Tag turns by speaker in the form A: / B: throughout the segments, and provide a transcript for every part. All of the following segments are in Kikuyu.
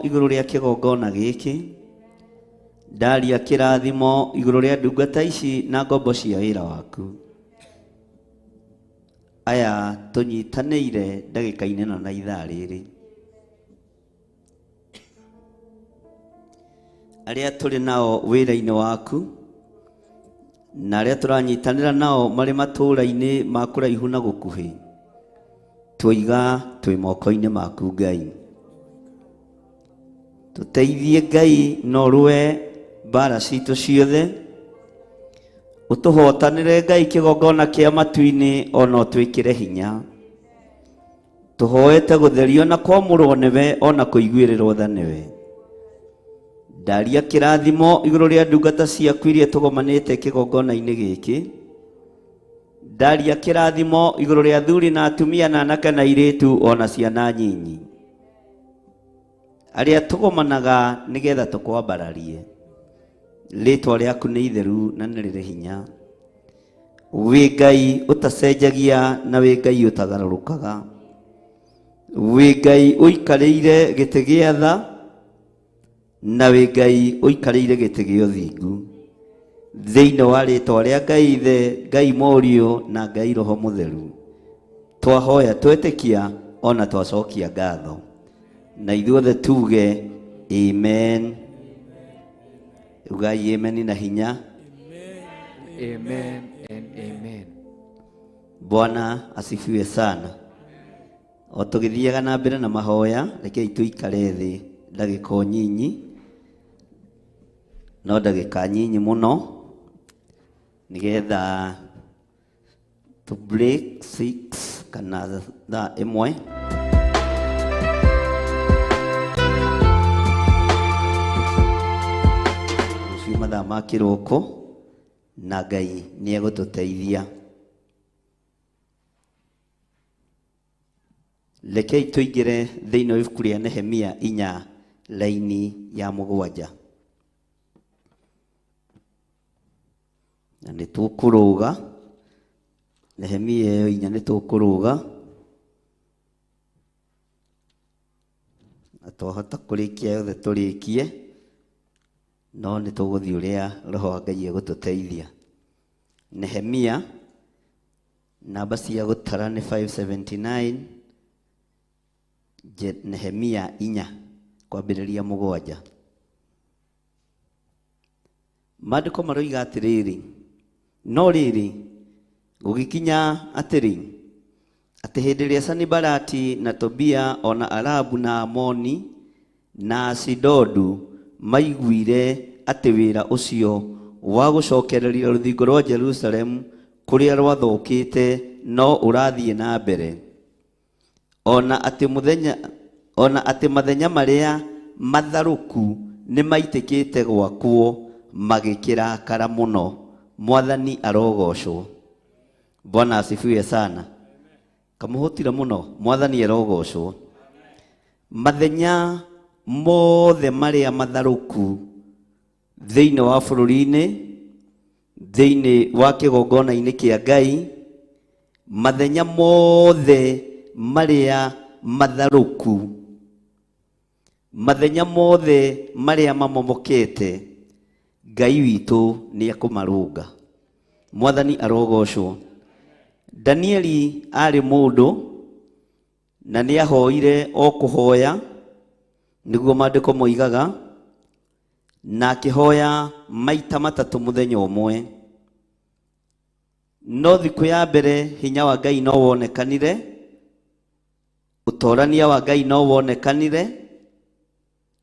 A: Igũrũ rĩa kĩgongona gĩkĩ, ndaria kĩrathimo igũrũ rĩa ndungata ici na ngombo cia wĩra waku. Aya tũnyitanĩire ndagĩka-inĩ ĩno na ithaa rĩrĩ. Arĩa tũrĩ nao wĩra-inĩ waku na arĩa tũranyitanĩra nao marĩ matũũra-inĩ ma kũraihu na gũkuhĩ, twoiga twĩ moko-inĩ maku Ngai. Tũteithie Ngai na ũrũe mbara citũ ciothe, ũtũhotanĩre Ngai kĩgongona kĩa matu-inĩ ona ũtwĩkĩre hinya. Tũhoete gũtherio na kwamũrwo nĩwe ona kũiguĩrĩrwo tha nĩwe. Ndaria kĩrathimo igũrũ rĩa ndungata ciaku iria tũgomanĩte kĩgongona-inĩ gĩkĩ. Ndaria kĩrathimo igũrũ rĩa athuri na atumia na anake na airĩtu ona ciana nyinyi. Arĩa tũgomanaga nĩgetha tũkwambararie. Rĩtwa rĩaku nĩ itheru na nĩ rĩrĩ hinya. Wĩ Ngai ũtacenjagia na wĩ Ngai ũtagarũrũkaga. Wĩ Ngai ũikarĩire gĩtĩ gĩa tha na wĩ Ngai ũikarĩire gĩtĩ gĩa ũthingu. Thĩinĩ wa rĩtwa rĩa Ngai Ithe, Ngai Mũriũ na Ngai Roho Mũtheru, twahoya twetĩkia ona twacokia ngatho. Na ithuothe tuge amen. Ugai amen na hinya.
B: Amen and amen.
A: Bwana asifiwe sana. O tũgĩthiaga na mbere na mahoya, rekei tũikare thĩ ndagĩka o nyinyi, no ndagĩka nyinyi mũno, nĩgetha to break 6 kana thaa ĩmwe. Rũciũ mathaa ma kĩroko, na Ngai nĩ egũtũteithia. Rekei tũingĩre thĩinĩ wa ibuku rĩa Nehemia 4 raini ya 7. Na nĩ tũkũrũga Nehemia ĩyo 4 nĩ tũkũrũga, na twahota kũrĩkia yothe tũrĩkie, no nĩ tũgũthiĩ ũrĩa Roho wa Ngai egũtũteithia. Nehemia namba cia gũtara nĩ 579, Nehemia 4 kwambĩrĩria 7. Maandĩko maroiga atĩrĩrĩ, no rĩrĩ, gũgĩkinya atĩrĩ, atĩ hĩndĩ ĩrĩa Sanibalati na Tobia ona Arabu na Amoni na Ashidodu maiguire atĩ wĩra ũcio wa gũcokereria rũthingo rwa Jerusalemu kũrĩa rwathũkĩte no ũrathiĩ na mbere, ona atĩ mũthenya, ona atĩ mathenya marĩa matharũku nĩ maitĩkĩte gwakwo, magĩkĩrakara mũno. Mwathani arogocwo. Bwana asifiwe sana. Kamũhũtire mũno. Mwathani arogocwo. Mathenya mothe marĩa matharũku thĩinĩ wa bũrũri-inĩ, thĩinĩ wa kĩgongona-inĩ kĩa Ngai, mathenya mothe marĩa matharũku, mathenya mothe marĩa mamomokete, Ngai witũ nĩ ekũmarũnga. Mwathani arogocwo. Danieli arĩ mũndũ na nĩ ahoire o kũhoya, nĩguo maandĩko moigaga, na akĩhoya maita matatũ mũthenya ũmwe. No thikũ ya mbere hinya wa Ngai no wonekanire, ũtorania wa Ngai no wonekanire,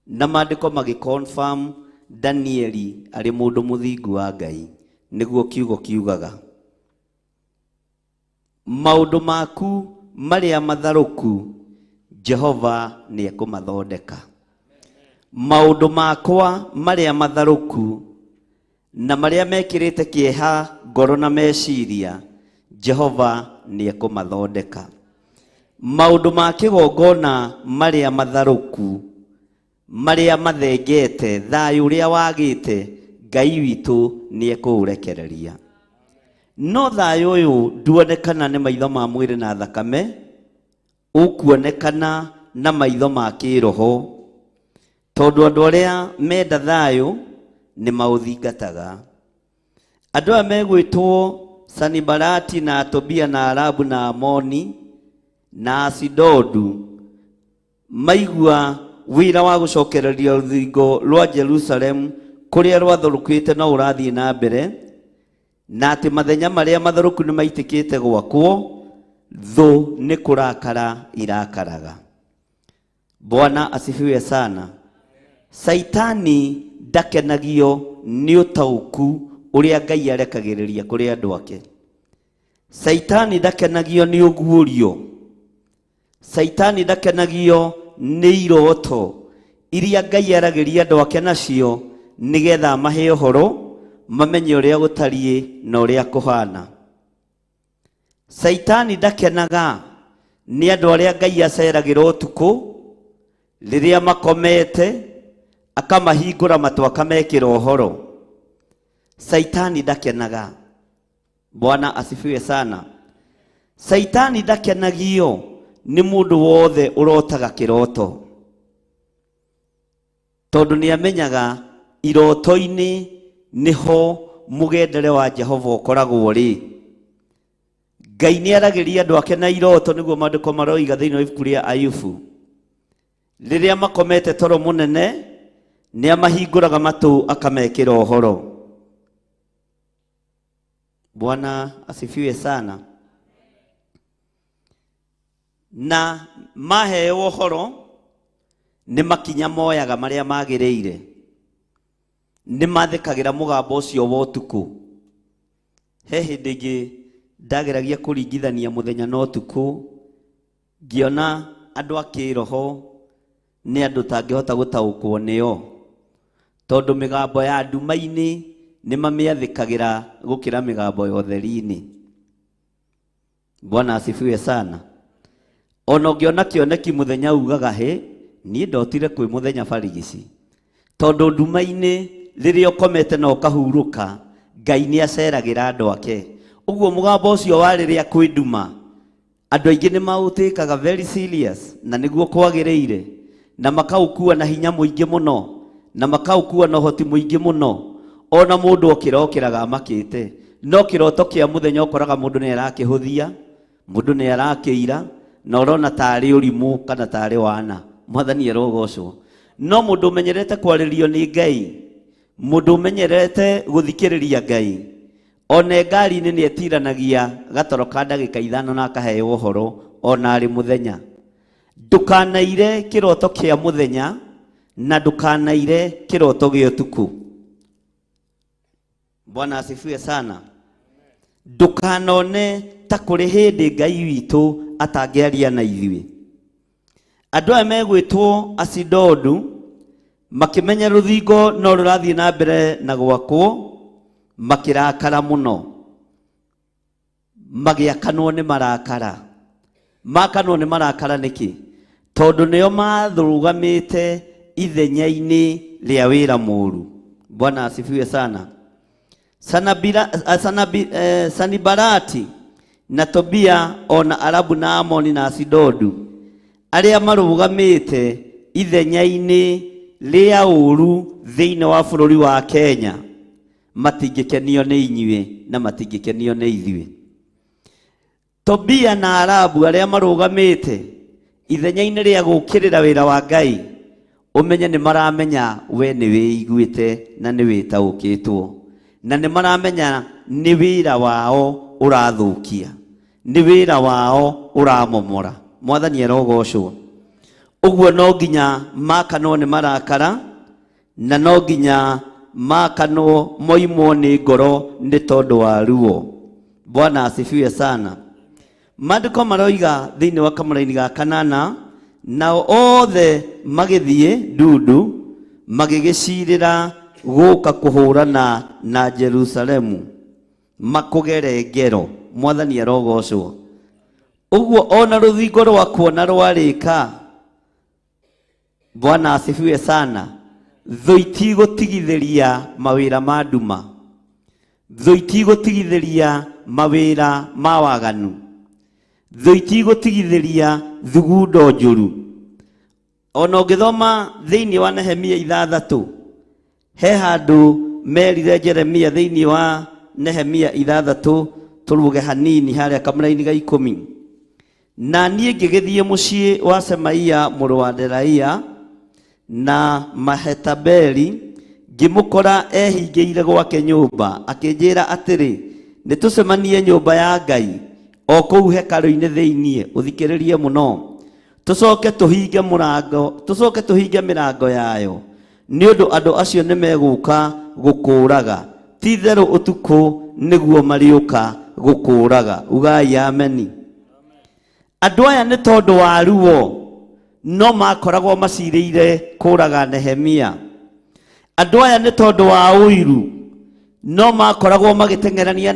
A: na maandĩko magĩconfirm Danieli arĩ mũndũ mũthingu wa Ngai, nĩguo kiugo kiugaga. Maũndũ maku marĩa matharũku Jehova nĩ ekũmathondeka. Maũndũ makwa marĩa matharũku na marĩa mekĩrĩte kĩeha ngoro na meciria, Jehova nĩ ekũmathondeka. Maũndũ ma kĩgongona marĩa matharũku, marĩa mathengete, thayũ ũrĩa wagĩte, Ngai witũ nĩ ekũũrekereria. No thayũ ũyũ nduonekana nĩ maitho ma mwĩrĩ na thakame, ũkuonekana na maitho ma kĩroho. Tondũ andũ arĩa menda thayũ nĩ maũthingataga. Andũ aya megwĩtwo Sanibalati na Tobia na Arabu na Amoni na Asidodu maigua wĩra wa gũcokereria rũthingo rwa Jerusalemu kũrĩa rwathũrũkĩte no ũrathiĩ na mbere, na atĩ mathenya marĩa mathũrũku nĩ maitĩkĩte gwakwo, thũ nĩ kũrakara irakaraga. Bwana asifiwe sana. Saitani ndakenagio nĩ ũtaũku ũrĩa Ngai arekagĩrĩria kũrĩ andũ ake. Saitani ndakenagio nĩ ũguũrio. Saitani ndakenagio nĩ iroto iria Ngai aragĩria andũ ake nacio nĩgetha amahe ũhoro mamenye ũrĩa gũtariĩ na ũrĩa kũhana. Saitani ndakenaga nĩ andũ arĩa Ngai aceragĩra ũtukũ rĩrĩa makomete akamahingũra matũ akamekĩra ũhoro. Saitani ndakenaga. Bwana asifiwe sana. Saitani ndakenagio nĩ mũndũ wothe ũrotaga kĩroto, tondũ nĩ amenyaga iroto-inĩ nĩho mũgendere wa Jehova ũkoragwo rĩ. Ngai nĩ aragĩria andũ ake na iroto, nĩguo maandĩko maroiga thĩinĩ wa ibuku rĩa Ayubu. Rĩrĩa makomete toro mũnene nĩ amahingũraga matũ akamekĩra ũhoro. Bwana asifiwe sana. Na maheo ũhoro nĩ makinya moyaga marĩa magĩrĩire, nĩ mathĩkagĩra mũgambo ũcio wa ũtukũ. He hĩndĩ ĩngĩ ndageragia kũringithania mũthenya na ũtukũ, ngĩona andũ a kĩroho nĩ andũ tangĩhota gũtaũkwo nĩo, tondũ mĩgambo ya nduma-inĩ nĩ mamĩathĩkagĩra gũkĩra mĩgambo ya ũtheri-inĩ. Bwana asifiwe sana. Ona ũngĩona kĩoneki mũthenya ugaga hĩ, niĩ ndotire kwĩ mũthenya barigici, tondũ nduma-inĩ rĩrĩa ũkomete na ũkahurũka, Ngai nĩ aceragĩra andũ ake. Ũguo mũgambo ũcio wa rĩrĩa kwĩ nduma, andũ aingĩ nĩ maũtĩkaga very serious, na nĩguo kwagĩrĩire, na makaũkua na hinya mũingĩ mũno, na makaũkua na ũhoti mũingĩ mũno. Ona mũndũ okĩrokĩraga amakĩte, no kĩroto kĩa mũthenya ũkoraga mũndũ nĩ arakĩhũthia, mũndũ nĩ arakĩira, na ũrona tarĩ ũrimũ kana tarĩ wana. Mwathani arogocwo. No mũndũ ũmenyerete kwarĩrio nĩ Ngai, mũndũ ũmenyerete gũthikĩrĩria Ngai, ona ngari-inĩ nĩ etiranagia gatoro ka ndagĩka ithano na akaheo ũhoro ona arĩ mũthenya. Ndũkanaire kĩroto kĩa mũthenya na ndũkanaire kĩroto gĩa ũtukũ. Bwana asifiwe sana. Ndũkanone ta kũrĩ hĩndĩ Ngai witũ atangĩaria na ithuĩ. Andũ aya megwĩtwo Asidodu makĩmenya rũthingo no rũrathiĩ na mbere na gwakwo, makĩrakara mũno, magĩakanwo nĩ marakara. Makanwo nĩ marakara nĩkĩ? Tondũ nĩo mathũrũgamĩte ithenya-inĩ rĩa wĩra mũũru. Bwana asifiwe sana. Sanibalati na Tobia ona Arabu na Amoni na Asidodu arĩa marũgamĩte ithenya-inĩ rĩa ũũru thĩinĩ wa bũrũri wa Kenya matingĩkenio nĩ inyuĩ na matingĩkenio nĩ ithuĩ. Tobia na Arabu arĩa marũgamĩte ithenya-inĩ rĩa gũũkĩrĩra wĩra wa Ngai, ũmenye nĩ maramenya we nĩ wĩiguĩte na nĩ wĩtaũkĩtwo, na nĩ maramenya nĩ wĩra wao ũrathũkia, nĩ wĩra wao ũramomora. Mwathani arogocwo. Ũguo no nginya makanwo nĩ marakara, na no nginya makanwo moimwo nĩ ngoro nĩ tondũ wa ruo. Bwana asifiwe sana. Maandĩko maroiga thĩinĩ wa kamũraini ga kanana, nao othe magĩthiĩ ndundu magĩgĩcirĩra gũka kũhũrana na Jerusalemu makũgere ngero. Mwathani arogocwo. Ũguo ona rũthingo rwakwo na rwarĩka, Bwana asifiwe sana, thũ itigũtigithĩria mawĩra ma nduma, thũ itigũtigithĩria mawĩra ma waganu, thũ itigũtigithĩria thugundo njũru. Ona ũngĩthoma thĩinĩ wa Nehemia 6, he handũ merire Jeremia thĩinĩ wa Nehemia 6, tũruge hanini harĩa kamũraini ga 10. Na niĩ ngĩgĩthiĩ mũciĩ wa Semaia mũrũ wa Delaia na Mahetabeli, ngĩmũkora ehingĩire gwake nyũmba, akĩnjĩra atĩrĩ, nĩ tũcemanie nyũmba ya Ngai o kũu hekarũ-inĩ thĩinĩ, ũthikĩrĩrie mũno, tũcoke tũhinge mũrango, tũcoke tũhinge mĩrango yayo, nĩ ũndũ andũ acio nĩ megũka gũkũũraga, ti itherũ ũtukũ nĩguo marĩũka gũkũũraga. Ugai ameni. Andũ aya nĩ tondũ wa ruo no makoragwo macirĩire kũũraga Nehemia. Andũ aya nĩ tondũ wa ũiru no makoragwo magĩteng'erania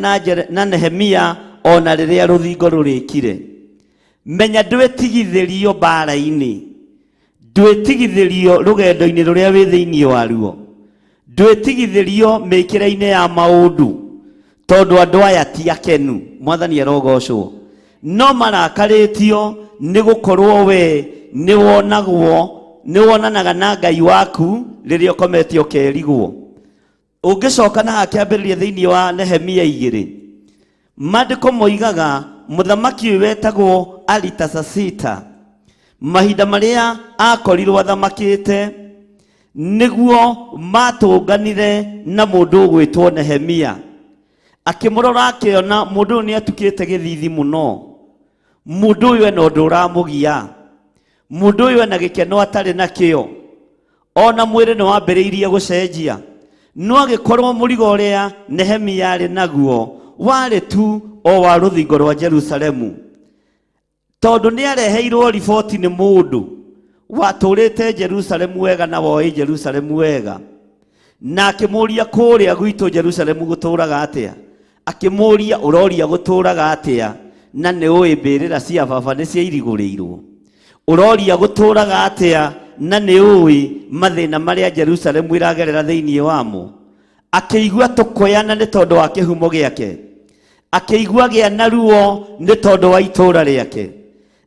A: na Nehemia ona rĩrĩa rũthingo rũrĩkire. Menya ndwĩtigithĩrio mbara-inĩ, ndwĩtigithĩrio rũgendo-inĩ rũrĩa wĩ thĩinĩ waruo, ndwĩtigithĩrio mĩkĩre-inĩ ya maũndũ, tondũ andũ aya ti akenu. Mwathani arogocwo. No marakarĩtio nĩ gũkorwo we nĩ wonagwo, nĩ wonanaga na Ngai waku rĩrĩa ũkomete ũkerigwo. Ũngĩcoka na hakĩambĩrĩria thĩinĩ wa Nehemia 2, maandĩko moigaga mũthamaki ũyũ wetagwo Aritasasita, mahinda marĩa akorirwo athamakĩte nĩguo matũnganire na mũndũ ũgwĩtwo Nehemia. Akĩmũrora akĩona mũndũ ũyũ nĩ atukĩte gĩthithi mũno, mũndũ ũyũ ena ũndũ ũramũgia, mũndũ ũyũ ena gĩkeno atarĩ nakĩo, ona mwĩrĩ nĩ wambĩrĩirie gũcenjia. No agĩkorwo mũrigo ũrĩa Nehemia arĩ naguo warĩ tu o wa rũthingo rwa Jerusalemu, tondũ nĩ areheirwo riboti nĩ mũndũ watũrĩte Jerusalemu wega na woĩ Jerusalemu wega, na akĩmũria kũrĩa gwitũ Jerusalemu gũtũraga atĩa, akĩmũria ũroria gũtũraga atĩa, na nĩ ũĩ mbĩrĩra cia baba nĩ ciairigũrĩirwo, ũroria gũtũraga atĩa, na nĩ ũĩ mathĩna marĩa Jerusalemu ĩragerera thĩinĩ wamo. Akĩigua tũkoyana nĩ tondũ wa kĩhumo gĩake, akĩigua gĩa na ruo nĩ tondũ wa itũra rĩake,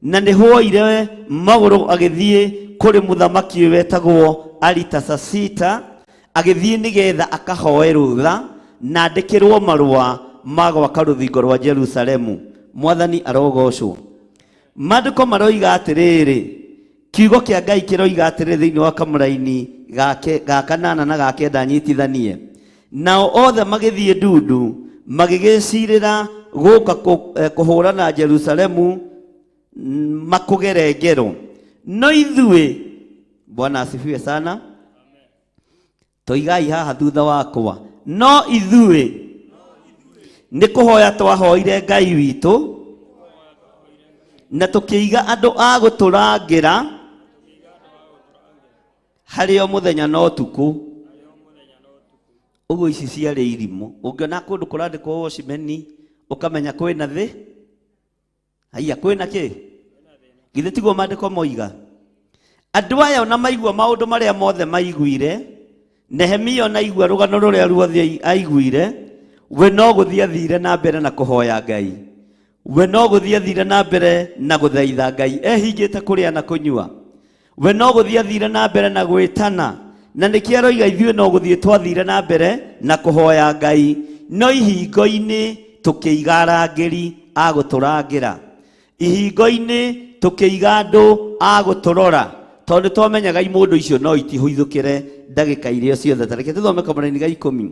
A: na nĩ hwoire magũrũ agĩthiĩ kũrĩ mũthamaki ũyũ wetagwo Aritasasita, agĩthiĩ nĩgetha akahoe rũtha na andĩkĩrwo marũa ma gwaka rũthingo rwa Jerusalemu. Mwathani arogocwo. Maandĩko maroiga atĩrĩrĩ, kiugo kĩa Ngai kĩroiga atĩrĩrĩ thĩinĩ wa kamũraini ga 8 na ga 9 nyitithanie. Nao othe magĩthiĩ ndundu magĩgĩcirĩra gũka kũhũrana Jerusalemu makũgere ngero. No ithuĩ, Bwana asifiwe sana, toigai haha thutha wakwa, no ithuĩ nĩ kũhoya twahoire Ngai witũ na tũkĩiga andũ a gũtũrangĩra harĩ o mũthenya na ũtukũ. Ũguo ici ciarĩ irimũ. Ũngĩona kũndũ kũrandĩkwo watchman ũkamenya kwĩna thĩ, haiya kwĩna kĩ, githĩ tiguo maandĩko moiga? Andũ aya ona maigua maũndũ marĩa mothe maiguire, Nehemia ona aigua rũgano rũrĩa ruothe aiguire, we no gũthiĩ athire na mbere na kũhoya Ngai, we no gũthiĩ athire na mbere na gũthaitha Ngai ehingĩte kũrĩa na kũnyua, we no gũthiĩ athire na mbere na gwĩtana, na nĩkĩo aroiga ithuĩ no gũthiĩ twathire na mbere na kũhoya Ngai, no ihingo-inĩ tũkĩiga arangĩri a gũtũrangĩra, ihingo-inĩ tũkĩiga andũ a gũtũrora, tondũ twamenyaga imũndũ icio no itihũithũkĩre ndagĩka iria ciothe. Ta reke tũthome kamũraini ga 10.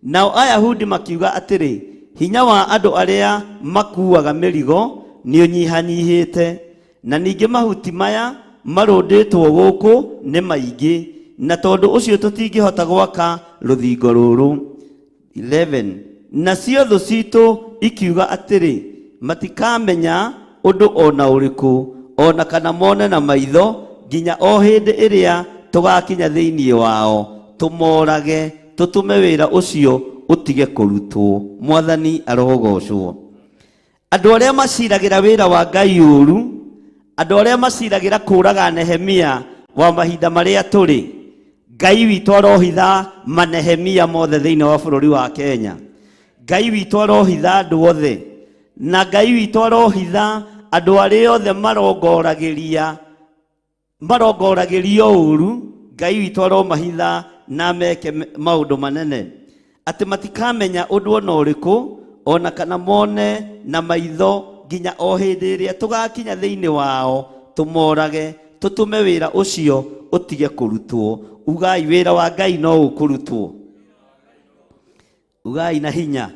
A: Nao Ayahudi makiuga atĩrĩ, hinya wa andũ arĩa makuaga mĩrigo nĩ ũnyihanyihĩte, na ningĩ mahuti maya marũndĩtwo gũkũ nĩ maingĩ, na tondũ ũcio tũtingĩhota gwaka rũthingo rũrũ. 11. Nacio thũ citũ ikiuga atĩrĩ, matikamenya ũndũ ona ũrĩkũ, ona kana mone na maitho, nginya o hĩndĩ ĩrĩa tũgakinya thĩinĩ wao tũmorage, tũtũme wĩra ũcio ũtige kũrutwo. Mwathani arogocwo. Andũ arĩa maciragĩra wĩra wa Ngai ũru, andũ arĩa maciragĩra kũraga Nehemia wa mahinda marĩa tũrĩ, Ngai witũ arohitha manehemia mothe thĩinĩ wa bũrũri wa Kenya. Ngai witũ arohitha andũ othe, na Ngai witũ arohitha andũ arĩa othe marongoragĩria Marongoragĩrio ũru, Ngai witũ aromahitha na meke maũndũ manene, atĩ matikamenya ũndũ ona ũrĩkũ, ona kana mone na maitho, nginya o hĩndĩ ĩrĩa tũgakinya thĩinĩ wao tũmorage, tũtũme wĩra ũcio ũtige kũrutwo. Ugai wĩra wa Ngai no ũkũrutwo. Ugai na hinya.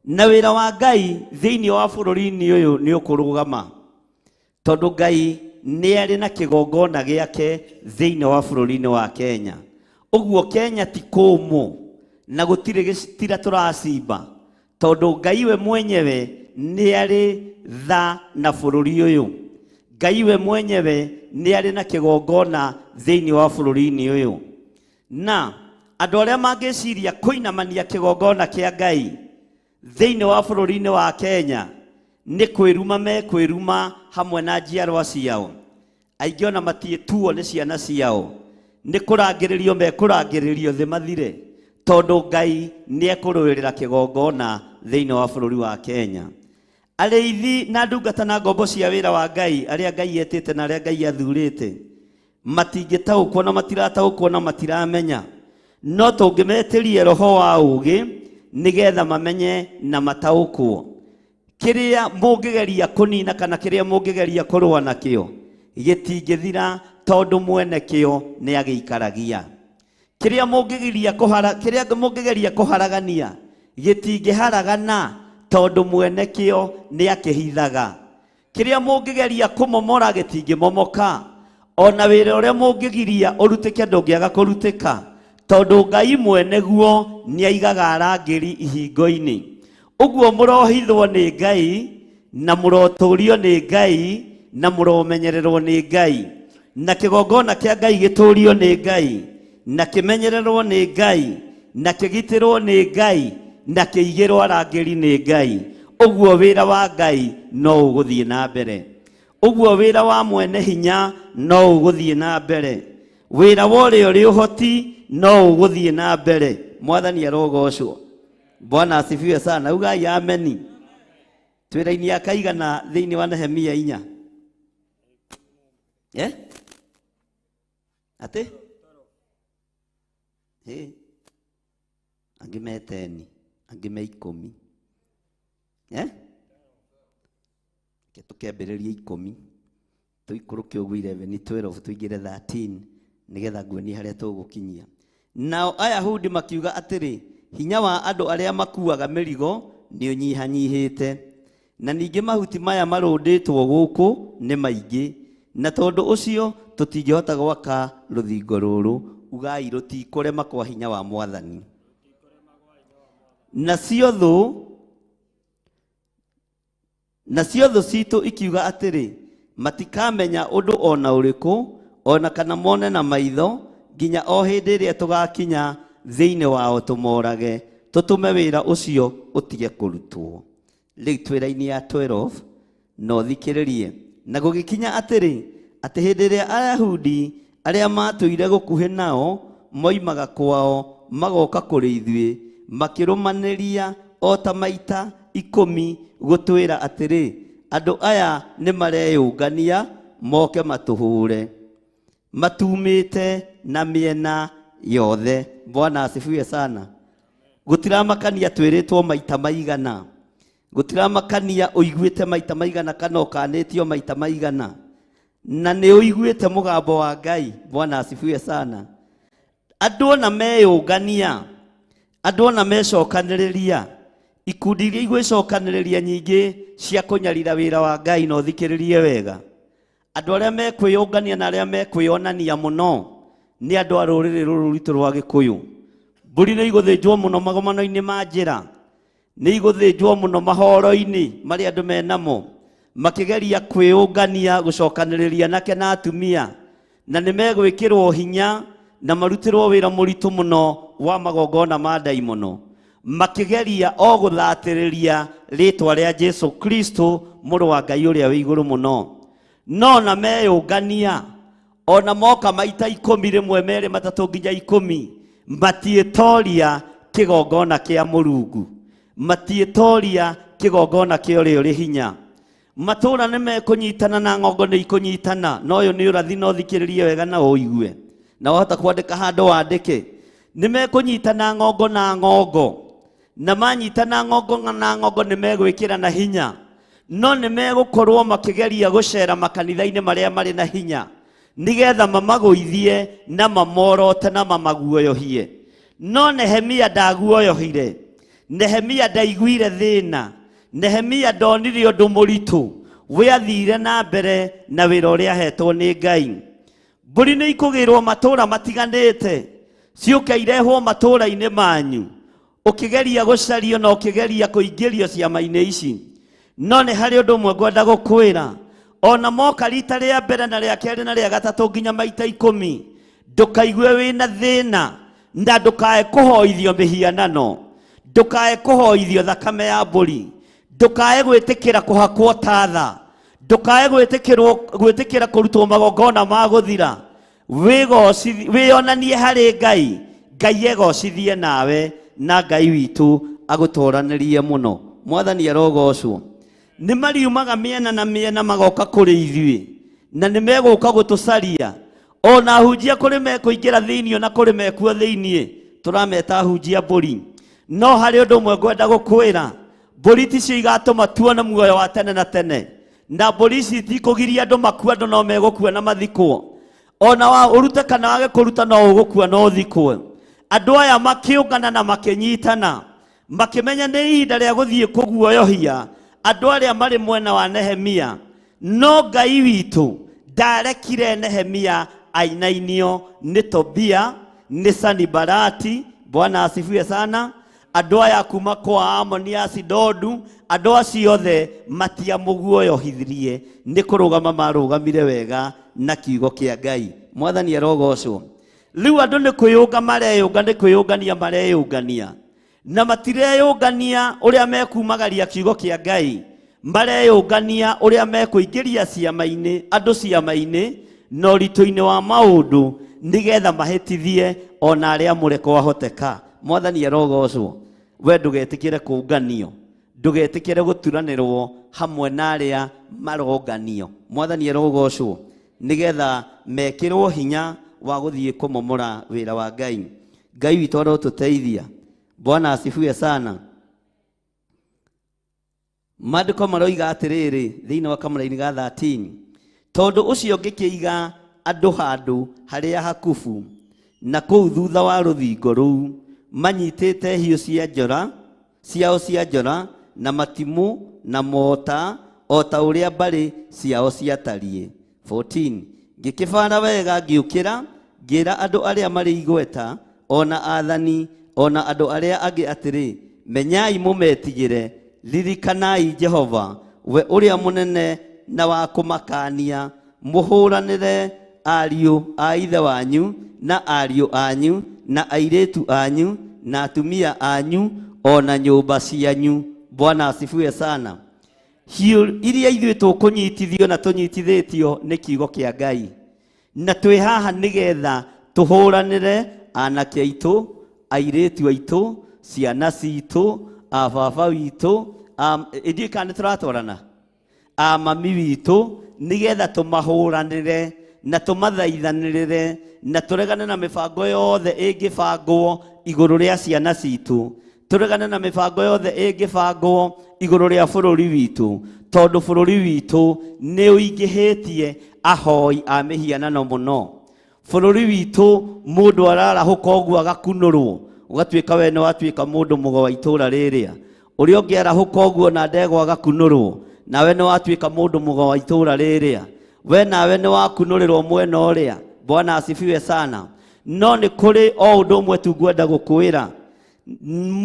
A: Na wĩra wa Ngai thĩinĩ wa bũrũri-inĩ ũyũ nĩ ũkũrũgama, tondũ Ngai nĩ arĩ na kĩgongona gĩake thĩinĩ wa bũrũri-inĩ wa Kenya. Ũguo Kenya ti kũmũ na gũtirĩ gĩtira tũracimba, tondũ Ngai we mwenyewe nĩ arĩ tha na bũrũri ũyũ. Ngai we mwenyewe nĩ arĩ na kĩgongona thĩinĩ wa bũrũri-inĩ ũyũ. Na andũ arĩa mangĩciria kũinamania kĩgongona kĩa Ngai thĩinĩ wa bũrũri-inĩ wa Kenya nĩ kwĩruma mekwĩruma hamwe na njiarwa ciao. Aingĩ ona matiĩtuo nĩ ciana ciao, nĩ kũrangĩrĩrio mekũrangĩrĩrio thĩ mathire, tondũ Ngai nĩ ekũrũĩrĩra kĩgongona thĩinĩ wa bũrũri wa Kenya. Arĩithi na ndungata na ngombo cia wĩra wa Ngai arĩa Ngai etĩte na arĩa Ngai athurĩte matingĩtaũkwo na matirataũkwo na matiramenya, no tũngĩmetĩrie roho wa ũũgĩ nĩgetha mamenye na mataũkwo. Kĩrĩa mũngĩgeria kũnina kana kĩrĩa mũngĩgeria kũrũa nakĩo gĩtingĩthira, tondũ mwene kĩo nĩ agĩikaragia. Kĩrĩa mũngĩgeria kũhara, kĩrĩa mũngĩgeria kũharagania gĩtingĩharagana, tondũ mwene kĩo nĩ akĩhithaga. Kĩrĩa mũngĩgeria kũmomora gĩtingĩmomoka. Ona wĩra ũrĩa mũngĩgiria ũrutĩke ndũngĩaga kũrutĩka, tondũ Ngai mwene guo nĩ aigaga arangĩri ihingo-inĩ. Ũguo mũrohithwo nĩ Ngai na mũrotũrio nĩ Ngai na mũromenyererwo nĩ Ngai, na kĩgongona kĩa Ngai gĩtũrio nĩ Ngai na kĩmenyererwo nĩ Ngai na kĩgitĩrwo nĩ Ngai na kĩigĩrwo arangĩri nĩ Ngai. Ũguo wĩra wa Ngai no ũgũthiĩ na mbere. Ũguo wĩra wa mwene hinya no ũgũthiĩ na mbere. Wĩra wa ũrĩa ũrĩ ũhoti no ũgũthiĩ na mbere. Mwathani arogocwo. Bwana asifiwe sana. Ugai ameni. Twĩra-inĩ ya kaigana thĩinĩ wa Nehemia 4. Eh? Atĩ? Ĩ. Angĩ me 10, angĩ me 10. Eh? Reke tũkĩambĩrĩrie 10. Tũikũrũke ũguo 11, 12, tũingĩre 13, nĩgetha nguonie harĩa tũgũkinyia. Nao Ayahudi makiuga atĩrĩ, hinya wa andũ arĩa makuaga mĩrigo nĩ ũnyihanyihĩte, na ningĩ mahuti maya marũndĩtwo gũkũ nĩ maingĩ, na tondũ ũcio tũtingĩhota gwaka rũthingo rũrũ. Ugai rũtikũrema kwa hinya wa Mwathani. Nacio thũ citũ ikiuga atĩrĩ, matikamenya ũndũ ona ũrĩkũ, ona kana mone na maitho, nginya o hĩndĩ ĩrĩa tũgakinya thĩinĩ wao tũmorage, tũtũme wĩra ũcio ũtige kũrutwo. Rĩu twĩra-inĩ ya 12, no thikĩrĩrie. Na gũgĩkinya atĩrĩ, atĩ hĩndĩ ĩrĩa Ayahudi arĩa matũire gũkuhĩ nao moimaga kwao magoka kũrĩ ithuĩ, makĩrũmanĩria o ta maita 10 gũtwĩra atĩrĩ, andũ aya nĩ mareyũngania moke matũhũre, matumĩte na mĩena yothe. Bwana asifiwe sana. Gũtiramakania twĩrĩtwo maita maigana, gũtiramakania ũiguĩte maita maigana kana ũkanĩtio maita maigana, na nĩ ũiguĩte mũgambo wa Ngai. Bwana asifiwe sana. Andũ ona meyũngania, andũ ona mecokanĩrĩria, ikundi iria igwĩcokanĩrĩria nyingĩ cia kũnyarira wĩra wa Ngai, no thikĩrĩrie wega. Andũ arĩa mekwĩyũngania na arĩa mekwĩyonania mũno nĩ andũ a rũrĩrĩ rũrũ rwitũ rwa Gĩkũyũ. Mbũri nĩ igũthĩnjwo mũno magomano-inĩ ma njĩra, nĩ igũthĩnjwo mũno mahoro-inĩ marĩa andũ menamo, makĩgeria kwĩyũngania gũcokanĩrĩria anake na atumia, na nĩ megwĩkĩrwo hinya na marutĩrwo wĩra mũritũ mũno wa magongona ma ndaimono, makĩgeria o gũthatĩrĩria rĩtwa rĩa Jesu Kristo mũrũ wa Ngai ũrĩa wĩ igũrũ mũno. No na meyũngania, ona moka maita 10, 1, 2, 3 nginya 10, matiĩtoria kĩgongona kĩa Mũrungu, matiĩtoria kĩgongona kĩa ũrĩa ũrĩ hinya. Matũũra nĩ mekũnyitana na ng'ongo nĩ ikũnyitana. Na ũyũ nĩ ũrathi, no thikĩrĩrie wega na ũigue, na wahota kwandĩka handũ wandĩke. Nĩ mekũnyitana ng'ongo na ng'ongo, na manyitana ng'ongo na ng'ongo nĩ megwĩkĩra na hinya, no nĩ megũkorwo makĩgeria gũcera makanitha-inĩ marĩa marĩ na hinya nĩgetha mamagũithie na mamorote na mamaguoyohie. No Nehemia ndaguoyohire, Nehemia ndaiguire thĩna, Nehemia ndonire ũndũ mũritũ, we athire na mbere na wĩra ũrĩa ahetwo nĩ Ngai. Mbũri nĩ ikũgĩrwo matũũra matiganĩte, ciũke irehwo matũũra-inĩ manyu, ũkĩgeria gũcario na ũkĩgeria kũingĩrio ciama-inĩ ici. No nĩ harĩ ũndũ ũmwe ngwenda gũkwĩra, ona moka rita rĩa mbere na rĩa kerĩ na rĩa gatatũ nginya maita 10, ndũkaigue wĩna thĩna na ndũkae kũhoithio mĩhianano, ndũkae kũhoithio thakame ya mbũri, ndũkae gwĩtĩkĩra kũhakwo tatha, ndũkae gwĩtĩkĩra kũrutwo magongona ma gũthira. Wĩyonanie harĩ Ngai, Ngai egocithie nawe, na Ngai witũ agũtoranĩrie mũno. Mwathani arogocwo. Nĩ mariumaga mĩena na mĩena magoka kũrĩ ithuĩ, na nĩ megũka gũtũcaria. Ona ahunjia kũrĩ mekũingĩra thĩinĩ, ona kũrĩ mekuo thĩinĩ, tũrameta ahunjia mbũri. No harĩ ũndũ ũmwe ngwenda gũkwĩra, mbũri ticio igatũma tuone muoyo wa tene na tene, na mbũri ici itikũgiria andũ makue, andũ no megũkua na mathikwo. Ona wa ũrute kana wage kũruta no ũgũkua no ũthikwo. Andũ aya makĩũngana na makĩnyitana, makĩmenya nĩ ihinda rĩa gũthiĩ kũguoyohia andũ arĩa marĩ mwena wa Nehemia. No Ngai witũ ndarekire Nehemia ainainio nĩ Tobia, nĩ Sanibalati. Bwana asifiwe sana. Andũ aya kuma kwa Amoni, Asidodu, andũ acio othe matiamũguoyohithirie, nĩ kũrũgama marũgamire wega na kiugo kĩa Ngai. Mwathani arogocwo. Rĩu andũ nĩ kwĩyũnga mareyũnga, nĩ kwĩyũngania mareyũngania, na matireyũngania ũrĩa mekumagaria kiugo kĩa Ngai, mareyũngania ũrĩa mekũingĩria ciama-inĩ, andũ ciama-inĩ na ũritũ-inĩ wa maũndũ, nĩgetha mahĩtithie ona arĩa amũre kwahoteka. Mwathani arogocwo. We ndũgetĩkĩre kũnganio, ndũgetĩkĩre gũturanĩrwo hamwe na arĩa maronganio. Mwathani arogocwo, nĩgetha mekĩrwo hinya wa gũthiĩ kũmomora wĩra wa Ngai. Ngai witũ arotũteithia. Bwana asifiwe sana. Maandĩko maroiga atĩrĩrĩ thĩinĩ wa kamũraini ga 13, tondũ ũcio ngĩkĩiga andũ handũ harĩa hakubu na kũu thutha wa rũthingo rũu, manyitĩte hiũ cia njora ciao cia njora na matimũ na mota, o ta ũrĩa mbarĩ ciao ciatariĩ. 14 ngĩkĩbara wega, ngĩũkĩra, ngĩĩra andũ arĩa marĩ igweta, ona athani, ona andũ arĩa angĩ atĩrĩ, menyai mũmetigĩre, ririkanai Jehova, we ũrĩa mũnene na wa kũmakania, mũhũranĩre ariũ a ithe wanyu na ariũ anyu na airĩtu anyu na atumia anyu ona nyũmba cianyu. Bwana asifiwe sana. Hiũ iria ithuĩ tũkũnyitithio na tũnyitithĩtio nĩ kiugo kĩa Ngai, na twĩ haha nĩgetha tũhũranĩre anake aitũ, airĩtu aitũ, ciana citũ, a baba witũ, ithuĩ kana nĩ tũratwarana, a mami witũ, nĩgetha tũmahũranĩre na tũmathaithanĩrĩre na tũregane na mĩbango yothe ĩngĩbangwo igũrũ rĩa ciana citũ, tũregane na mĩbango yothe ĩngĩbangwo igũrũ rĩa bũrũri witũ, tondũ bũrũri witũ nĩ ũingĩhĩtie ahoi a mĩhianano mũno. Bũrũri witũ mũndũ ararahũka ũguo agakunũrwo, ũgatuĩka we nĩ watuĩka mũndũ mũgo wa itũũra rĩrĩa. Ũrĩa ũngĩ arahũka ũguo na ndegwa agakunũrwo, nawe nĩ watuĩka mũndũ mũgo wa itũũra rĩrĩa. We nawe nĩ wakunũrĩrwo mwena ũrĩa. Bwana asifiwe sana. No nĩ kũrĩ o ũndũ ũmwe tu ngwenda gũkwĩra,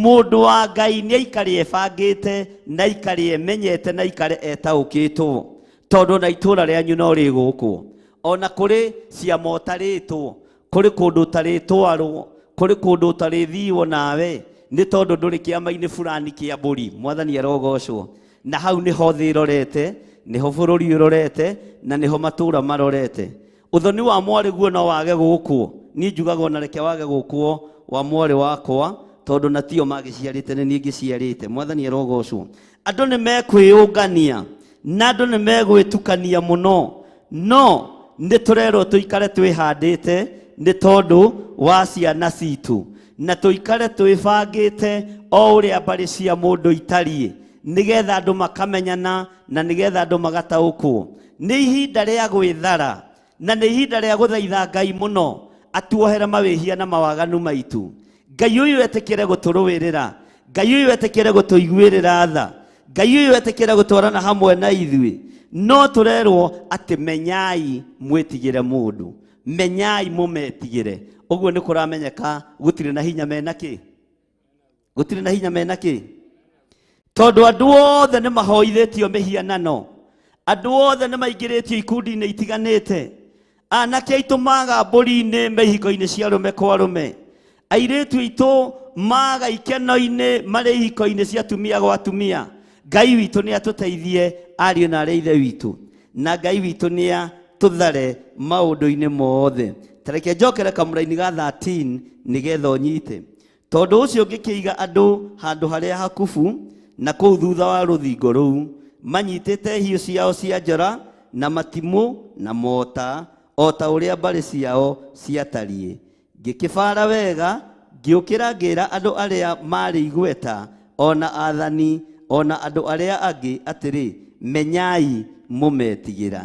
A: mũndũ wa Ngai nĩ aikare ebangĩte na aikare emenyete na aikare etaũkĩtwo, tondũ na itũũra rĩanyu no rĩgũkwo. Ona kũrĩ ciama ũtarĩtwo, kũrĩ kũndũ ũtarĩtwarwo, kũrĩ kũndũ ũtarĩthiwo nawe, nĩ tondũ ndũrĩ kĩama-inĩ fulani kĩa mbũri. Mwathani arogocwo. Na hau nĩho thĩ ĩrorete, nĩho bũrũri ũrorete, na nĩho matũũra marorete. Ũthoni wa mwarĩ guo no wage gũkwo, niĩ njugaga ona reke wage gũkwo wa mwarĩ wakwa, tondũ na tio magĩciarĩte nĩ niĩ ngĩciarĩte. Mwathani arogocwo. Andũ nĩ mekwĩyũngania Na andũ nĩ megwĩtukania mũno, no nĩ tũrerwo tũikare twĩhandĩte nĩ tondũ wa ciana citũ, na tũikare twĩbangĩte o ũrĩa mbarĩ cia mũndũ itariĩ, nĩgetha andũ makamenyana na nĩgetha andũ magataũkwo. Nĩ ihinda rĩa gwĩthara na nĩ ihinda rĩa gũthaitha Ngai mũno atuohere mawĩhia na mawaganu maitũ. Ngai ũyũ etĩkĩre gũtũrũĩrĩra, Ngai ũyũ etĩkĩre gũtũiguĩrĩra tha, Ngai ũyũ etĩkĩre gũtwarana hamwe na ithuĩ. No tũrerwo atĩ menyai mwĩtigĩre mũndũ, menyai mũmetigĩre. Ũguo nĩ kũramenyeka gũtirĩ na hinya mena kĩ, gũtirĩ na hinya mena kĩ, tondũ andũ othe nĩ mahoithĩtio mĩhianano, andũ othe nĩ maingĩrĩtio ikundi-inĩ itiganĩte. Anake aitũ maga mbũri-inĩ me ihiko-inĩ cia arũme kwa arũme, airĩtu aitũ maga ikeno-inĩ marĩ ihiko-inĩ cia atumia gwa atumia. Ngai witũ nĩ atũteithie ariũ na arĩa ithe witũ, na Ngai witũ nĩ atũthare maũndũ-inĩ mothe. Ta reke njokere kamũraini ga 13 nĩgetha ũnyite. Tondũ ũcio ngĩkĩiga andũ handũ harĩa hakubu na kũu thutha wa rũthingo rũu, manyitĩte hiũ ciao cia njora na matimũ na mota, o ta ũrĩa mbarĩ ciao ciatariĩ. Ngĩkĩbaara wega, ngĩũkĩra ngĩĩra andũ arĩa maarĩ igweta, o na aathani, o na andũ arĩa angĩ atĩrĩ, menyai mũmetigĩra.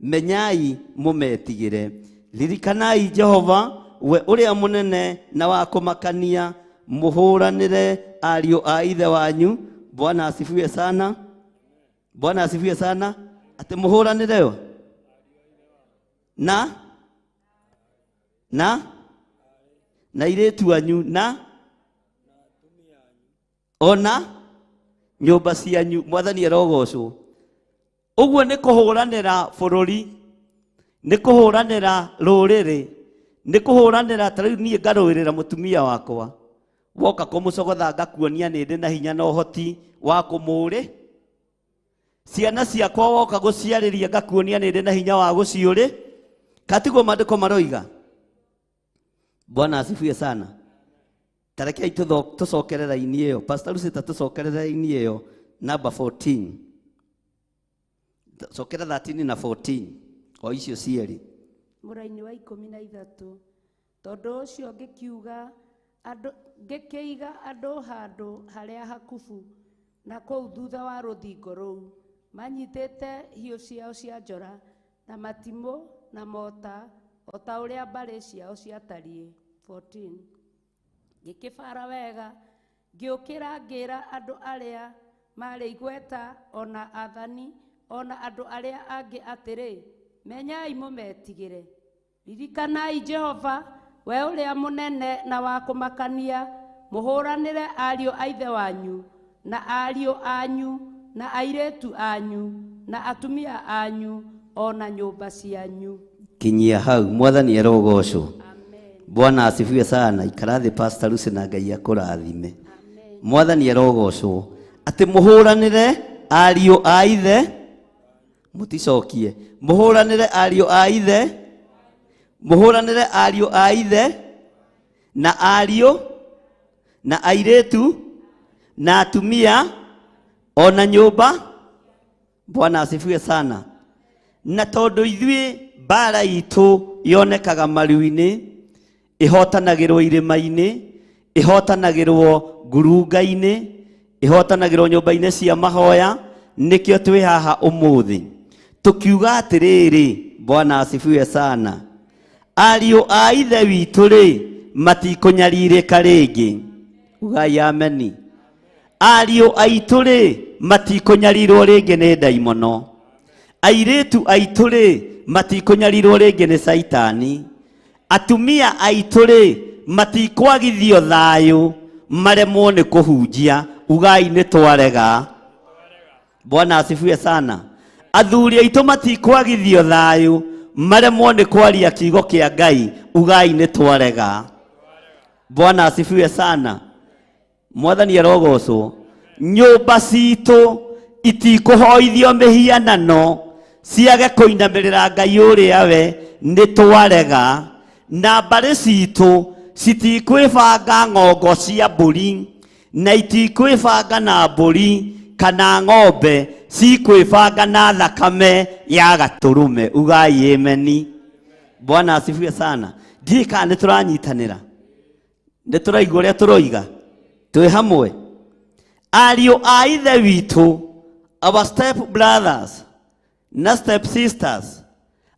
A: Menyai mũmetigĩre. Ririkanai Jehova, we ũrĩa mũnene na wa kũmakania, mũhũranĩre ariũ a ithe wanyu. Bwana asifiwe sana. Bwana asifiwe sana. Atĩ mũhũranĩre yo na na na irĩtu anyu na ona nyũmba cianyu. Mwathani arogocwo. Ũguo nĩ kũhũranĩra bũrũri, nĩ kũhũranĩra rũrĩrĩ, nĩ kũhũranĩra. Ta rĩu niĩ ngarũĩrĩra mũtumia wakwa, woka kũmũcogotha ngakuonia nĩ ndĩ na hinya na ũhoti wa kũmũrĩ. Ciana ciakwa woka gũciarĩria ngakuonia nĩ ndĩ na hinya wa gũciũrĩ. Katiguo maandĩko maroiga? Bwana asifiwe sana. Ta rekei tũcokere raini ĩyo. Pastor Lucy, ta tũcokere raini ĩyo namba 14. Cokera 13 na 14 o icio cierĩ.
B: Mũraini wa 13. Tondũ ũcio ngĩkiuga andũ, ngĩkĩiga andũ handũ harĩa hakubu na kũu thutha wa rũthingo rũu, manyitĩte hiũ ciao cia njora na matimũ na mota, o ta ũrĩa mbarĩ ciao ciatariĩ. 14. Ngĩkĩbaara wega, ngĩũkĩra ngĩĩra andũ arĩa maarĩ igweta, ona aathani, ona andũ arĩa angĩ atĩrĩ, menyai mũmetigĩre. Ririkanai Jehova, we ũrĩa mũnene na wa kũmakania, mũhũranĩre ariũ a ithe wanyu, na ariũ anyu, na airĩtu anyu, na atumia anyu, ona nyũmba cianyu.
A: Kinyia hau. Mwathani arogocwo. Bwana asifiwe sana. Ikara thĩ Pastor Lucy na Ngai akũrathime. Mwathani arogocwo. Atĩ mũhũranĩre ariũ a ithe, mũticokie. Mũhũranĩre ariũ a ithe, mũhũranĩre ariũ a ithe na ariũ na airĩtu na atumia ona nyũmba. Bwana asifiwe sana. Na tondũ ithuĩ mbara itũ yonekaga maru-inĩ, ĩhotanagĩrwo irĩma-inĩ, ĩhotanagĩrwo ngurunga-inĩ, ĩhotanagĩrwo nyũmba-inĩ cia mahoya, nĩkĩo twĩ haha ũmũthĩ tũkiuga atĩrĩrĩ, Bwana asifiwe sana. Ariũ a ithe witũ rĩ, matikũnyarirĩka rĩngĩ. Ugai ameni. Ariũ aitũ rĩ, matikũnyarirwo rĩngĩ nĩ ndaimono. Airĩtu aitũ rĩ, matikũnyarirwo rĩngĩ nĩ caitani. Atumia aitũ rĩ, matikwagithio thayũ maremwo nĩ kũhunjia. Ugai nĩ twarega. Bwana asifiwe sana. Athuri aitũ matikwagithio thayũ maremwo nĩ kwaria kiugo kĩa Ngai. Ugai nĩ twarega. Bwana asifiwe sana. Mwathani arogocwo. Nyũmba citũ itikũhoithio mĩhianano ciage kũinamĩrĩra Ngai ũrĩa we, nĩ twarega. Na mbarĩ citũ citikwĩbanga ng'ongo cia mbũri na itikwĩbanga na mbũri kana ng'ombe cikwĩbanga na thakame ya gatũrũme. Ugai ameni. Bwana asifiwe sana. Ndiĩ kana nĩ tũranyitanĩra, nĩ tũraigua ũrĩa tũroiga, twĩ hamwe. Ariũ a ithe witũ, our step brothers na step sisters,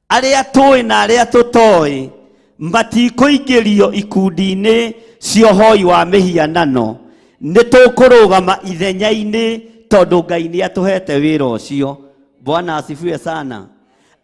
A: arĩa tũĩ na arĩa tũtoĩ, matikũingĩrio ikundi-inĩ cia ũhoi wa mĩhianano. Nĩ tũkũrũgama ithenya-inĩ tondũ Ngai nĩ atũhete wĩra ũcio. Bwana asifiwe sana.